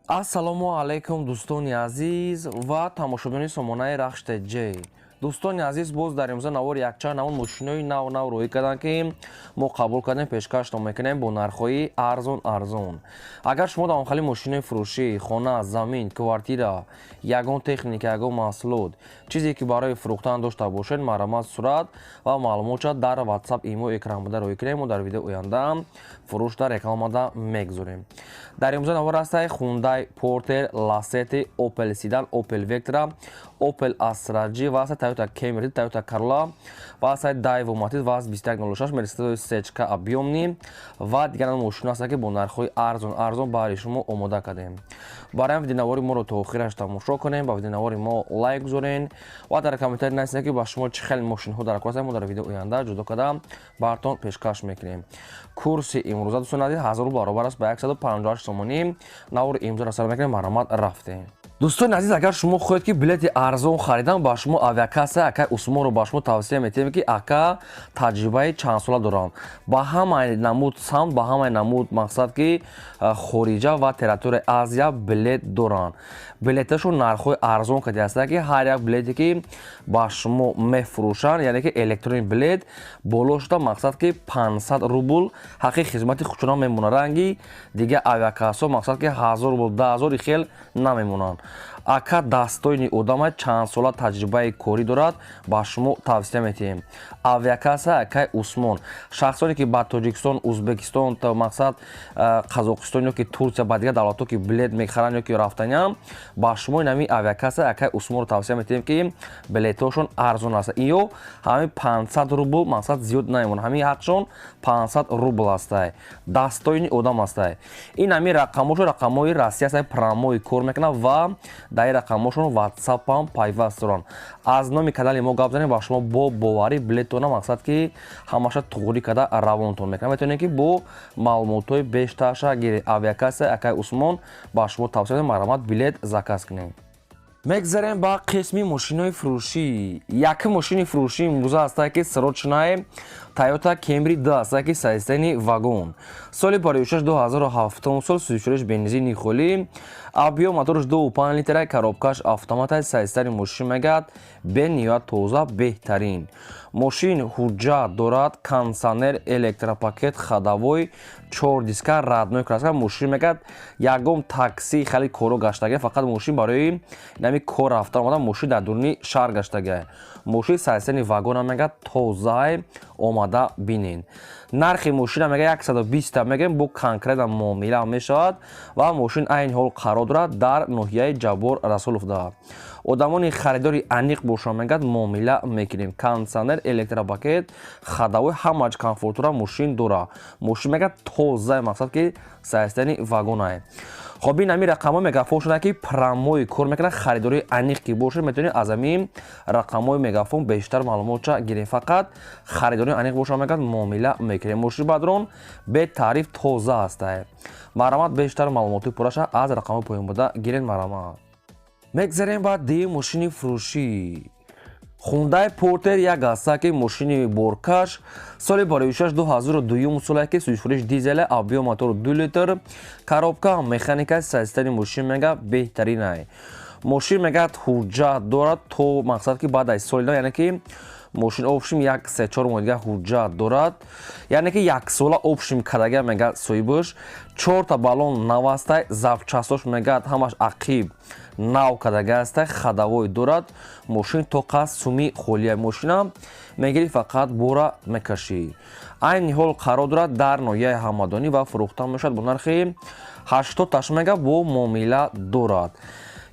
Ассалому алайкум, дӯстони азиз ва тамошобинони сомонаи Рахш ТЖ. Дӯстони азиз, боз дар имрӯза навори якчанд намуд мошинои нав нав роҳӣ карданд, ки мо қабул кардем, пешкаштон мекунем бо нархҳои арзон арзон. Агар шумо дар онхали мошинои фурӯшӣ, хона, замин, квартира, ягон техника, ягон маҳсулот, чизе ки барои фурӯхтан дошта бошед, марҳамат, сурат ва маълумотша дар WhatsApp, имо, экран буда роҳӣ кунем. Мо дар видео оянда фурӯш дар рекламада мегузорем. Дар имрӯза навор ҳастай Hyundai Porter, Lacetti, Opel Sedan, Opel Vectra, Opel Astra G ва ҳаста Toyota Camry, Toyota Corolla ва ҳастай Daewoo Matiz ва 2106, Mercedes Сечка объёмный ва дигар мошино ҳастанд, ки бо нархҳои арзон арзон баҳри шумо омода кардем. Барои ҳам видеонавори моро то охираш тамошо кунем, ба видеонавори мо лайк гузорен ва дар комментарий нависед, ки ба шумо чӣ хел мошинҳо дар кор ҳастанд. Мо дар видео оянда ҷудо карда баҳртон пешкаш мекунем. Курси имрӯза, дӯстони азиз, 1000 рубл баробар аст ба 158 сомонӣ. Навори имрӯзаро сар мекунем, марҳамат, рафтем. Дӯстони азиз, агар шумо хоҳед, ки билети арзон харидан, ба шумо авиакасса акай Усмонро ба шумо тавсия метиҳем, ки ака таҷрибаи чандсола доранд, ба ҳамаи намуд самт, ба ҳамаи намуд, мақсад ки хориҷа ва территорияи Азия билет доранд. Билеташон нархҳои арзон кади ҳастанд, ки ҳар як билете, ки ба шумо мефурӯшанд, яъне ки электронный билет, боло шуда, мақсад ки 500 рубл ҳаққи хизмати худшона мемонад. Ранги дигар авиакассо, мақсад ки 1000 рубл, 10 000 хел намемонанд. Ака достойный одама, чандсола таҷрибаи корӣ дорад, ба шумо тавсия метиҳем авиакасса акай Усмон. Шахсоне ки ба Тоҷикистон, Узбекистон, мақсад Қазоқистон ё ки Турсия, ба дигар давлатҳо ки билет мехаранд ё ки рафтаниам, ба шумо инами авиакасса акай Усмонро тавсия метиҳем, ки билетҳошон арзон аст. Ё ҳамин 500 рубл, мақсад зиёд намемонад, ҳамин ҳақшон 500 рубл ҳастай. Достойный одам ҳастай. Ин ҳамин рақамҳошон рақамҳои Россия ҳастай, прямой кор мекунад ва дар ин рақамҳошон WhatsApp-ам пайваст доранд. Аз номи канали мо гап занем, ба шумо бо боварӣ билетона, мақсад ки ҳамаша туғрӣ карда равонтон мекунад. Метавонед, ки бо маълумотҳои бештарша гиред. Авиакасса акай Усмон ба шумо тавсия медиҳам, марҳамат, билет заказ кунед. Мегзарем ба қисми мошинои фурӯшӣ. Якум мошини фурӯшӣ имрӯза ҳастае, ки срочный Toyota Camry 2 ҳастае, ки состояние вагон, соли 56, 2007 сол, сӯзишвориш бензини холӣ, объём моторш 2,5 литра, коробкаш автомата. Состояние мошин мегӯяд бениҳоят тоза, беҳтарин. Мошин ҳуҷҷат дорад, кондитсионер, электропакет, ходовой, чор диска, родной краска. Мошин мегӯяд ягон такси хеле коро гаштага, фақат мошин барои нами кор рафта омада, мошин дар дуруни шаҳр гаштага. Мошин состояние вагона мегӯяд тозаи, омада бинен. Нархи мошина мега 120 мегӯем, бо конкретно муомила мешавад ва мошин айни ҳол қарор дорад дар ноҳияи Ҷаббор Расуловда. Одамони харидори аниқ бошанд, мегӯяд, муомила мекунем. Кондитсионер, электропакет, ходовой, ҳамач комфортура мошин дора. Мошин мегӯяд тоза, мақсад ки состояние вагонае. Хоб, ин ҳамин рақамҳои мегафон шуда, ки прямой кор мекунад. Харидори аниқ ки бошед, метавонед аз ҳамин рақамҳои мегафон бештар маълумотша гиред. Фақат харидори аниқ бошад, мегӯяд, муомила мекунем. Мошини бадрон бетаъриф тоза ҳастае. Марҳамат, бештар маълумоти пурраша аз рақамҳои поён буда гиред, марҳамат. Мегзарем ба дуюм мошини фурӯшӣ. Хундай Портер як ҳаста, ки мошини боркаш, соли 56, 2002 соле, ки сӯзишвориш дизеле, объём мотор 2 литр, коробка механика. Состояние мошин мега беҳтаринай. Мошин мегӯяд ҳуҷҷат дорад то, мақсад ки баъд аз соли нав, яъне ки мошин общем як 3-4 моҳ дигар ҳуҷҷат дорад, яъне ки яксола общем кардага. Мегӯяд соҳибаш чорта баллон нав ҳастай, запчастош мегӯяд ҳамаш ақиб нав кардага ҳастай, ходовой дорад. Мошин тоқа суми холия, мошина мегирӣ, фақат бора мекашӣ. Айни ҳол қарор дорад дар ноҳияи Ҳамадонӣ ва фурӯхта мешавад бо нархи 80 таш, мега бо муомила дорад.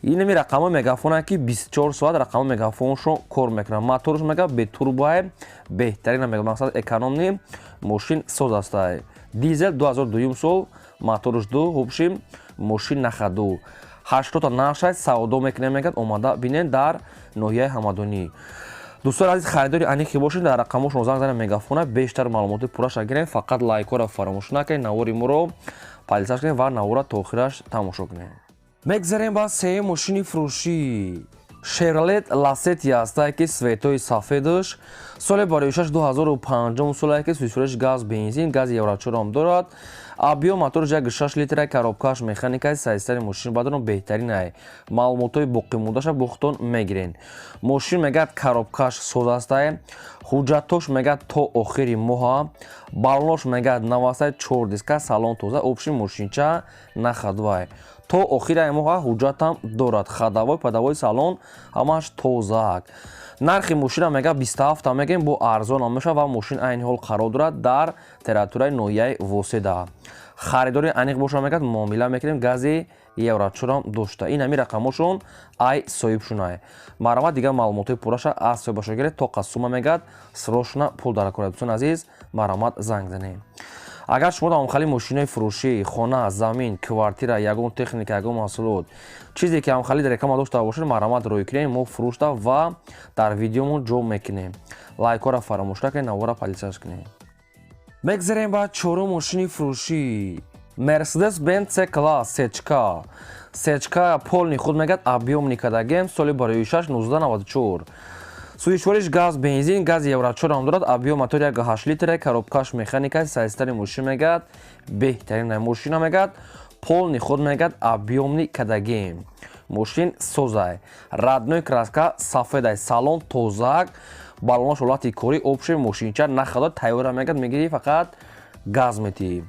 Инами рақамҳои мегафоне, ки 24 соат рақамҳои мегафоншон кор мекунад. Моторш мега бетурбоае, беҳтарина, мега мақсад экономный, мошин соз ҳастай. Дизел, 2002 сол, моторш ду, общем мошин на ходу, 80-та нархшай, савдо мекунем, мегӯяд, омада бинед дар ноҳияи Ҳамадонӣ. Дӯстони азиз, харидори аниқе бошед, дар рақамҳошон занг занед мегафона, бештар маълумоти пурраша гиред. Фақат лайкҳоро фаромӯш накунед, навори моро подписаться кунед ва навора то охираш тамошо кунед. Мегзарем ба сеюм мошини фурӯшӣ. Шевролет Ласети ҳастае, ки цветои сафедаш, соли 56, 2005 солае, ки сӯзишвориш газ бензин, гази евро 4-ам дорад. Объём моторш 1,6 литра, коробкаш механикай, состояния мошин бадрон беҳтаринай. Маълумотҳои боқимондаша бухтон мегирен. Мошин мегӯяд, коробкаш соз астай, ҳуҷҷатош мегӯяд, то охири моҳа, баллош мегӯяд, навастай, чор диска, салон тоза, общий мошинча на ходовай. То охири моҳа ҳуҷҷатам дорад, ходовой, ходовой, салон ҳамааш тозаак. Нархи мошина мега 27 мегем, бо арзон мешавад ва мошин айни ҳол қарор дорад дар территорияи ноҳияи Воседа. Харидори аниқ боша, мегӯяд, муомила мекунем, гази евро чорам дошта. Ин ҳами рақамошон ай соҳибшунай. Марҳамат, дигар маълумотҳои пурраша аз соҳибашо гиред. То қасума мегӯяд, срочно пул дар кора. Дӯстони азиз, марҳамат, занг занед. Агар шумо ҳамхели мошинои фурӯшӣ, хона, замин, квартира, ягон техника, ягон маҳсулот, чизе ки ҳамхели дар реклама дошта бошед, марҳамат, рӯй кунем, мо фурӯшта ва дар видеомон ҷо мекунем. Лайкҳоро фаромӯш накунед, навора поделиться кунед. Мегзарем ба чорум мошини фурӯшӣ: Мерседес Бенз С класс, сечка. Сечка полный ход мегӯяд, объёмный кадагем, соли барои 6 1994, сӯзишвориш газ, бензин, газ евро 4 ам дорад. Объём мотор 1,8 литра, коробкаш механика, состояния мошин мегӯяд, беҳтарин мошина мегӯяд, полный ход мегӯяд, объёмный кадагем, мошин созай, родной краска сафедай, салон тозак, баллонаш ҳолати корӣ, общий мошинча на ходовой, тайёра мегӯяд, мегирӣ, фақат газ метиҳӣ.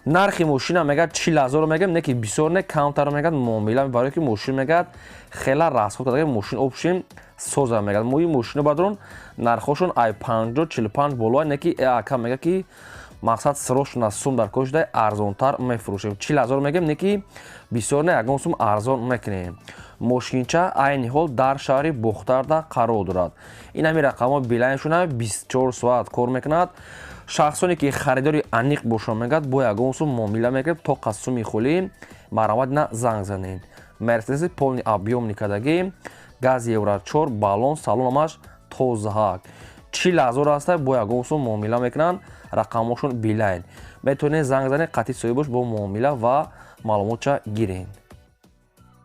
Нархи мошина мегӯяд, 40 000 мегӯям, не ки бисёр, не камтар, мегӯяд, муомила, барое ки мошин мегӯяд, хела расход карда, мошин общий соза мегӯяд. Мои мошино бадрон нархҳошон ай 50, 45 боло, не ки ака мегӯяд, ки мақсад срочно сум дар кор шуда, арзонтар мефурӯшем. 40 000 мегӯем, не ки бисёр, не, ягон сум арзон мекунем. Мошинча айни ҳол дар шаҳри Бохтарда қарор дорад. Ин ҳами рақамҳо Билайншуна, 24 соат кор мекунад. Шахсоне ки харидори аниқ бошанд, мегӯяд, бо ягон сум муомила мекунем, то қасуми холӣ. Марҳамат, на занг занед. Мерседеси полный объёмный кардагӣ, газ евро 4, баллон, салон ҳамаш тозаҳак, 40 000 аста, бо ягон сум муомила мекунанд. Рақамҳошон Билайн, метавонед занг занед, қатъи соҳибош бо муомила ва маълумотча гиред.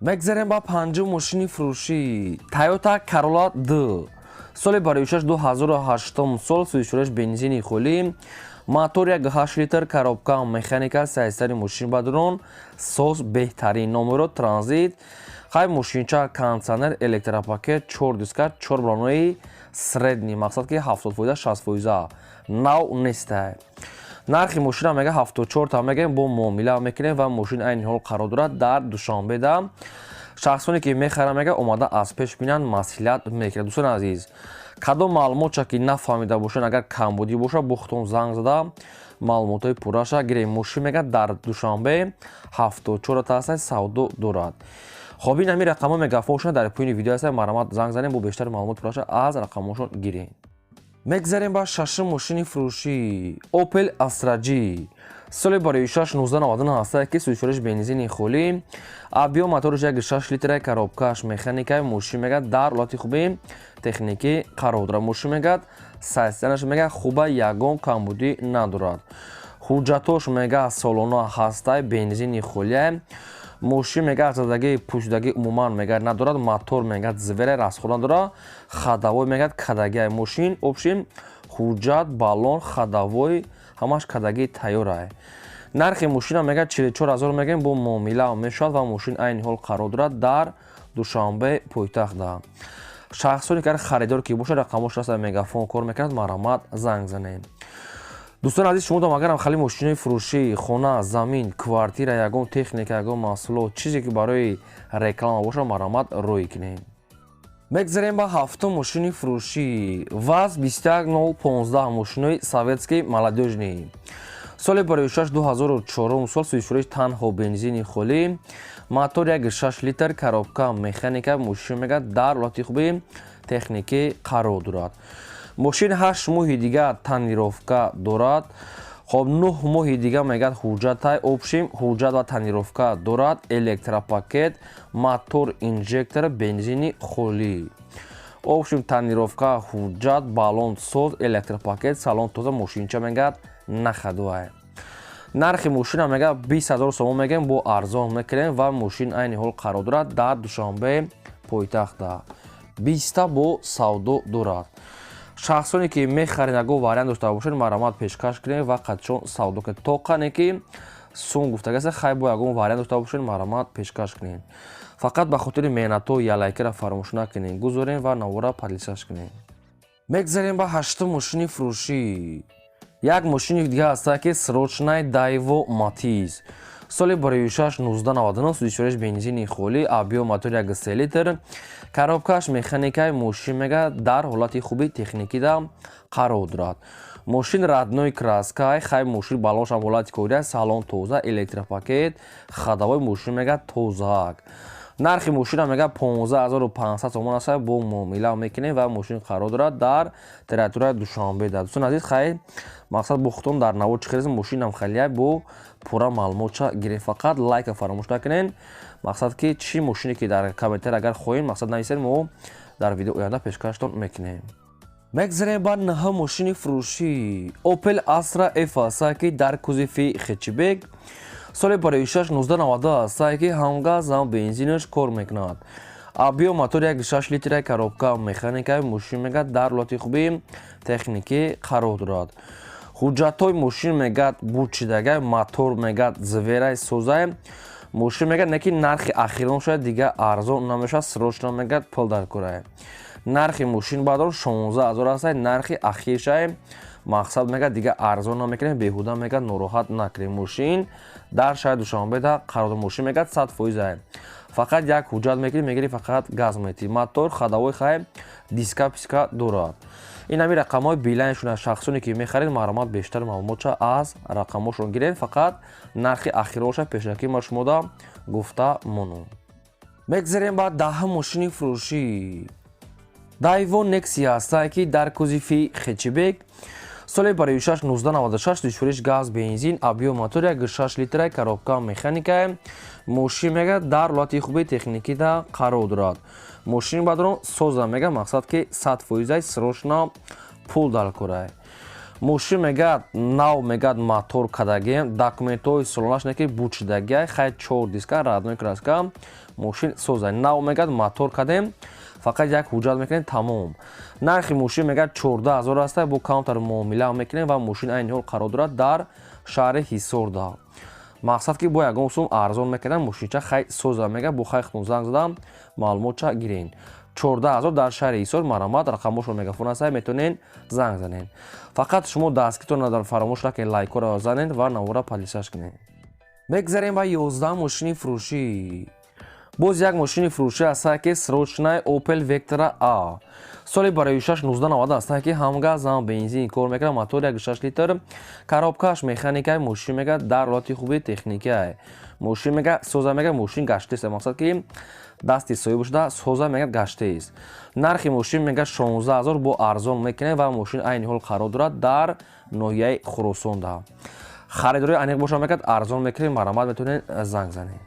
Мегзарем ба панҷум мошини фурӯшӣ: Тойота Карола Д, соли бароишаш 2008 сол, сӯзишвориш бензини холӣ, мотор 1,8 литр, коробка механика, состояния мошин бадрон соз, беҳтарин, номеро транзит. Хай, мошинча кондиционер, электропакет, чор диска, чор баллонои средний, мақсад ки 70%, 60%, нав нестай. Нархи мошина мега 74 та мегӯем, бо муомила мекунем ва мошин айни ҳол қарор дорад дар Душанбеда. Шахсоне ки мехаранд, мега, омада аз пеш бинанд, маслиҳат мекунад. Дӯстони азиз, кадом маълумотча ки нафаҳмида бошанд, агар камбудӣ бошад, бо худтон занг зада маълумотҳои пурраша гирем. Мошин мега, дар Душанбе 74 та ҳаста, савдо дорад. Хоб, ин ҳамин рақамҳо мегафоншона дар поёни видео ҳаста, марҳамат, занг занем, бо бештари маълумот пурраша аз рақамҳошон гирем. Мегзарем ба шашум мошини фурӯшӣ: Opel Astra G, соли бароишаш 1999 ҳаста, ки сӯзишвориш бензини холӣ, объём моторш 1,6 литра, коробкаш механика. Мошин мегӯяд, дар ҳолати хуби техникӣ қарор дорад. Мошин мегӯяд, состоянияш мегӯяд, хуба, ягон камбудӣ надорад. Ҳуҷҷатош мегӯяд, солона ҳастай, бензини холия. Мошин мегӯяд, задагӣ, пӯшидагӣ умуман мегӯяд, надорад. Мотор мегӯяд, звере, расход надорад. Ходовой мегӯяд, кадагиай. Мошин общий ҳуҷҷат, баллон, ходовой ҳамаш кадагии тайёрай. Нархи мошина мегӯяд, 44 000 мегӯем, бо муомила мешавад ва мошин айни ҳол қарор дорад дар Душанбе пойтахтда. Шахсоне ки харидор ки бошад, рақамҳош аст, мегафон кор мекунад, марҳамат, занг занед. Дӯстони азиз, шумо дам агарам хали мошинои фурӯшӣ, хона, замин, квартира, ягон техника, ягон маҳсулот, чизе ки барои реклама бошад, марҳамат, рӯй кунед. Мегзарем ба ҳафтум мошини фурӯшӣ: ВАЗ 21015, мошинои советский молодёжный, соли бароишаш 2004 сол, сӯзишвориш танҳо бензини холӣ, мотор 1,6 литр, коробка механика. Мошин мегӯяд, дар ҳолати хуби техникӣ қарор дорад. Мошин 8 моҳи дига тонировка дорад. Хоб, 9 моҳи дига мегӯяд, ҳуҷҷатай, общий ҳуҷҷат ва тонировка дорад, электропакет, мотор инжектор, бензини холӣ, общий тонировка, ҳуҷҷат, баллон соз, электропакет, салон тоза, мошинча мегӯяд, на ходовая. Нархи мошина мегӯяд, 20 000 сомон мегӯем, бо арзон мекунем ва мошин айни ҳол қарор дорад дар Душанбе пойтахта, биста бо савдо дорад. Шахсоне ки мехаред, ягон вариант дошта бошед, марҳамат, пешкаш кунед ва қатшон савдо кунед, то қане ки. Сум гуфтагаста, хай, бо ягон вариант дошта бошед, марҳамат, пешкаш кунед. Фақат ба хотири меҳнатҳо я лайкара фаромӯш накунед, гузорем ва навора подписаться кунед. Мегзарем ба ҳаштум мошини фурӯшӣ. Як мошини дига ҳаста, ки срочный, Дайво Матиз, соли 2006, 1999, сӯзишвориш бензини холӣ, объём мотор 1,3 литр, коробкаш механикаи. Мошин мега дар ҳолати хуби техникида қарор дорад. Мошин родной краскай, хай, мошин балоншам ҳолати кория, салон тоза, электропакет, ходовой мошин мега тозаак. Нархи мошина мега 15 500 сомон аст, бо муомила мекунем ва мошин қарор дорад дар территорияи Душанбе. Дӯстон азиз, хай, мақсад бо худтон дар навор чӣ хелест, мошинам халия, бо пурра маълумотша гирем. Фақат лайка фаромӯш накунед. Мақсад ки чӣ мошине ки дар комментар агар хоҳем, мақсад нависед, мо дар видео оянда пешкаштон мекунем. Мегзарем ба наҳ мошини фурӯшӣ. Opel Astra F аста, ки дар кузови хэтчбек, соли 2006, 1990 аста, ки ҳам газ, ҳам бензинаш кор мекунад, объём мотор 1,6 литра, коробка механика. Мошин мегӯяд дар ҳолати хуби техникӣ қарор дорад. Ҳуҷҷатҳои мошин мегӯяд бучидага, мотор мегӯяд зверай, созай мошин. Мегӯяд не ки нархи ахирон шояд дига арзон намешавад, срочно мегӯяд пул дар курай. Нархи мошин баъдон 16 ҳазор аст, нархи ахиршай. Мақсад мегӯяд дига арзон намекунем, беҳуда мегӯяд нороҳат накунем. Мошин дар шаҳри Душанбеда қарор. Мошин мегӯяд 100%, фақат як ҳуҷҷат мекунӣ, мегирӣ, фақат газ метӣ. Мотор, ходовой, хай, диска писка дорад. Ин ҳами рақамҳои Билайншона. Шахсоне ки мехаред, марҳамат, бештар маълумотша аз рақамҳошон гиред. Фақат нархи ахиронша пешакӣ ма шумода гуфта монум. Мегзарем ба даҳ мошини фурӯшӣ. Дайво Нексия ҳастае, ки дар кузови хэтчбек, соли 2006, 1996, душвориш газ, бензин, объём мотор 1,6 литра, коробка механика. Мошин мега дар ҳолати хуби техникида қарор дорад. Мошин бадрон соза, мега мақсад ки 100%, срочно пул дар курай. Мошин мегӯяд нав, мегӯяд мотор кадагием, документҳои солонаш не ки бучидагиай, хай, чор диска, родной краска, мошин созай, нав мегӯяд мотор кадем, фақат як ҳуҷҷат мекунем, тамом. Нархи мошин мегӯяд 14 000 аста, бо камтар муомила мекунем ва мошин айни ҳол қарор дорад дар шаҳри Ҳисорда. Мақсад ки бо ягон сум арзон мекардам. Мошинча хай соза, мега бо хай хутун занг задам, маълумотча гирен. 14 000 дар шаҳри Ҳисор. Марҳамат, рақамҳошон мегафон аста, метавонен занг занен. Фақат шумо дастгиртон дар фаромӯш накунед, лайкҳоро занед ва навора подписаться кунед. Мегзарем ба 11 мошини фурӯшӣ. Боз як мошини фурӯшӣ ҳаста, ки срочный, Opel Vectra A, соли 2006, 1990 аста, ки ҳам газ, ҳам бензин кор мекунад, мотор 1,6 литр, коробкааш механика. Мошин мега дар ҳолати хуби техникия. Мошин мега соза, мега мошин гаштест, мақсад ки дасти соҳиб шуда, соза, мега гаштест. Нархи мошин мега 16 ҳазор, бо арзон мекунем ва мошин айни ҳол қарор дорад дар ноҳияи Хуросонда. Харидории аниқ боша, мегӯяд арзон мекунем, марҳамат, метавонед занг занед.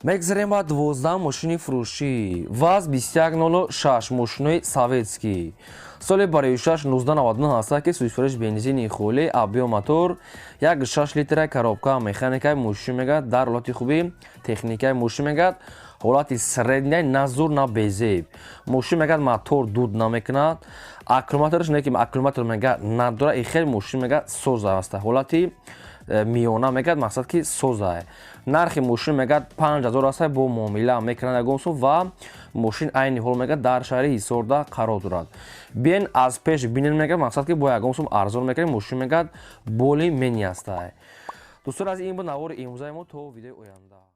Мегзарем ба 12 мошини фурӯшӣ. ВАЗ 2106, мошинои советский, соли 2006, 1999 ҳаста, ки сӯзишвориш бензини холӣ, объём мотор 1,6 литра, коробка механика. Мошин мегӯяд дар ҳолати хуби техникаи. Мошин мегӯяд ҳолати средняй, на зур, на безеб. Мошин мегӯяд мотор дуд намекунад, аккумулятораш не ки аккумулятор мегӯяд надорад и хел. Мошин мегӯяд соза аста, ҳолати миёна, мегӯяд мақсад ки соза. Нархи мошин мегӯяд 5000 аста, бо муомила мекунад ягон сум ва мошин айни ҳол мегӯяд дар шаҳри Ҳисорда қарор дорад. Биен, аз пеш бинен, мегӯяд мақсад ки бо ягон сум арзон мекунем. Мошин мегӯяд более-менее аста. Дӯстон, аз ин буд навори имрӯзаи мо. То видеои оянда.